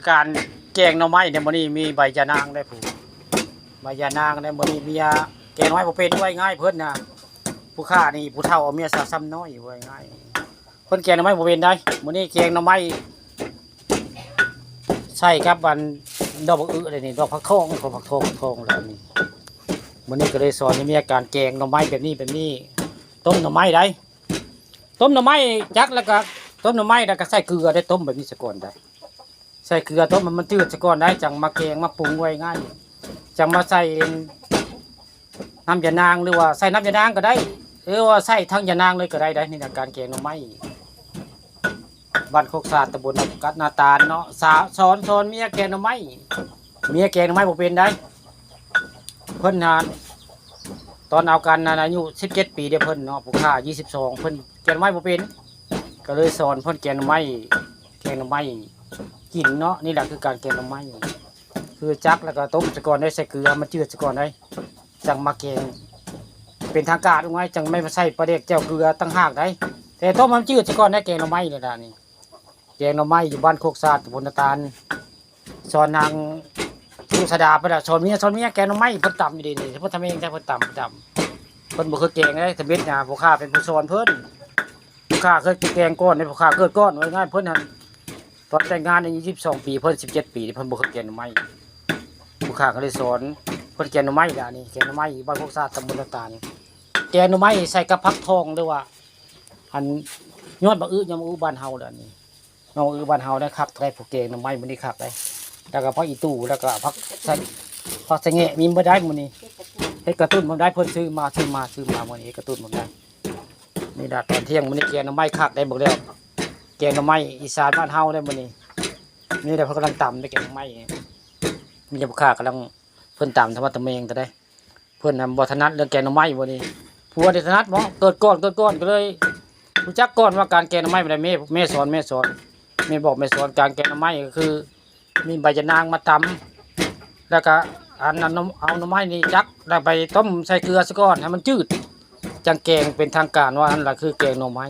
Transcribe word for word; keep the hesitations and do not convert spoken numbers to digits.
การแกงหน่อไม้เนี่ย มื้อนี้มีใบยานางได้ผู้ ใบยานางได้ มื้อนี้เมียแกงหน่อไม้บ่เป็น ว่าง่ายเพิ่นนะ ผู้ข้านี่ผู้เฒ่าเอาเมียสาวซ้ำน้อย ว่าง่าย เพิ่นแกงหน่อไม้บ่เป็นได้ มื้อนี้แกงหน่อไม้ ใส่กับอันดอกบักอึเลยนี่ ดอกผักทอง ดอกผักทอง ผักทองแล้วนี่ มื้อนี้ก็เลยสอนให้เมียการแกงหน่อไม้แบบนี้ แบบนี้ ต้มหน่อไม้ได้ ต้มหน่อไม้ จักแล้วก็ ต้มหน่อไม้แล้วก็ใส่เกลือได้ ต้มแบบนี้ซะก่อนได้ ใส่เกลือต้มมัน มันจืดซะก่อนได้ จังมาแกงมาปรุง ว่าง่าย จังมาใส่น้ำยานาง หรือว่าใส่น้ำยานางก็ได้ หรือว่าใส่ทั้งยานางเลยก็ได้ได้ นี่นะการแกงหน่อไม้ บ้านโคกสาด ตำบลกัดนาตาลเนาะ สา- สอน สอนเมียแกงหน่อไม้ เมียแกงหน่อไม้บ่เป็นได้ เพิ่นหา ตอนเอากันนั้นอายุสิบเจ็ดปีเด้อเพิ่นเนาะ ผู้ข้ายี่สิบสอง เพิ่นแกงหน่อไม้บ่เป็น ก็เลยสอนเพิ่นแกงหน่อไม้ แกงหน่อไม้กินเนาะ นี่แหละคือการแกงหน่อไม้ คือจักแล้วก็ต้มซะก่อนได้ ใส่เกลือมันจืดซะก่อนได้ จังมาแกง เป็นทางการเอาไว้ จังไม่มาใส่ปลาแดกแจ่วเกลือต่างหากได้ แต่ต้มมันจืดซะก่อนได้ แกงหน่อไม้นี่ล่ะนี่ แกงหน่อไม้อยู่บ้านโคกสาด ตำบลนาตาล สอนนางสุสดาไปละ สอนเมีย สอนเมียแกงหน่อไม้ เพิ่นตำอยู่ดีนี่ เพิ่นทำเอง แต่เพิ่นตำ ตำ เพิ่นบ่เคยแกงได้ ทำเม็ดนะ ผู้ข้าเป็นผู้สอนเพิ่น ผู้ข้าเคยแกงก่อน ผู้ข้าเกิดก่อน ว่าง่าย เพิ่นหั่น ตอนแต่งงานอายุยี่สิบสองปี เพิ่นสิบเจ็ดปี เพิ่นบ่เคยแกงหน่อไม้ ผู้ข้าก็เลยสอนเพิ่นแกงหน่อไม้ล่ะนี่ แกงหน่อไม้บ้านโคกสาด ตำบลนาตาล แกงหน่อไม้ใส่กับผักทอง หรือว่า อัน ยอดบักอึ ยอดบักอึบ้านเฮาล่ะนี่ ยอดบักอึบ้านเฮาได้คักได้ ผู้แกงหน่อไม้มื้อนี้คักได้ แล้วก็ผักอีตู่ แล้วก็ผักสะ- ผักสะแงะ มีบ่ได้มื้อนี้ เฮ็ดกระตุ้นบ่ได้ เพิ่นซื้อมา ซื้อมา ซื้อมามื้อนี้ เฮ็ดกระตุ้นบ่ได้ นี่ล่ะตอนเที่ยงมื้อนี้แกงหน่อไม้คักได้ บอกแล้ว แกงหน่อไม้อีสานบ้านเฮาได้มื้อนี้ นี่แหละเพิ่นกำลังตำได้แกงหน่อไม้ มีแต่ผู้ข้ากำลัง เพิ่นตำธรรมะตะแมงแต่ได้ เพิ่นน่ะบ่ถนัดเรื่องแกงหน่อไม้บ่นี่ ผัวนี่ถนัดบ่ เกิดก่อน เกิดก่อนก็เลยรู้จักก่อนว่าการแกงหน่อไม้เป็นได แม่ แม่สอน แม่สอน แม่บอกแม่สอน การแกงหน่อไม้ก็คือ มีใบยะนางมาตำ แล้วก็อันนั้น เอาหน่อไม้นี่จัก แล้วไปต้มใส่เกลือซะก่อนให้มันจืด จังแกงเป็นทางการว่าอันละคือแกงหน่อไม้